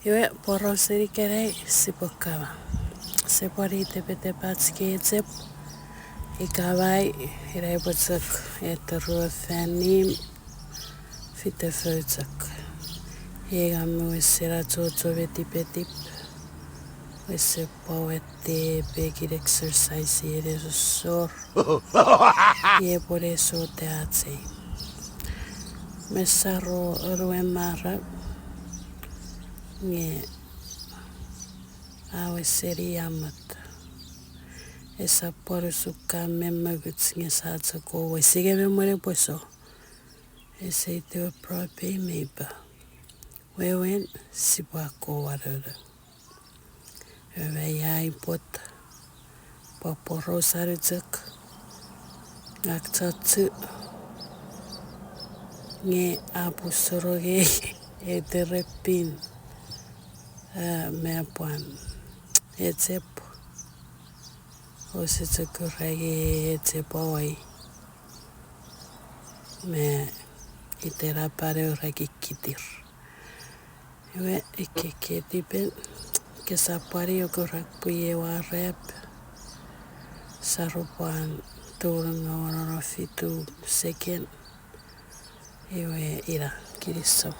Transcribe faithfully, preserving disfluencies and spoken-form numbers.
Iwe, poraus seni ikenai sipwe kama. Sipwe ne tepetepach kei chep. Ika mai, ina epwe chok eteruo fan nim, fite fou chok. Iei ngang mi wesen achocho me tipetip. Wesen pwan watte pekin exercise ien nesosor. Iei pwe ne sot ach ei. Me sa ro anuon maram, nge a weseni amot. Esap pwan usun ka me mokuch nge sa chok wesingeme mwen epwe so. Ese itiwe propei meipa. Wewen sipwe akkowanonong. Ewe ia ipot, pwe poraus seni chok, ngang chochu, nge a pusurongei eterepin, a, me pwan echep, ose chok urangei echep awai. Me iten a pwan ura kikitir. Iwe, ekkei tipen, kesap pwan iokurak pwe iei warap. Sa ru pwan tonong won fitu second. Iwe ina, kinisou.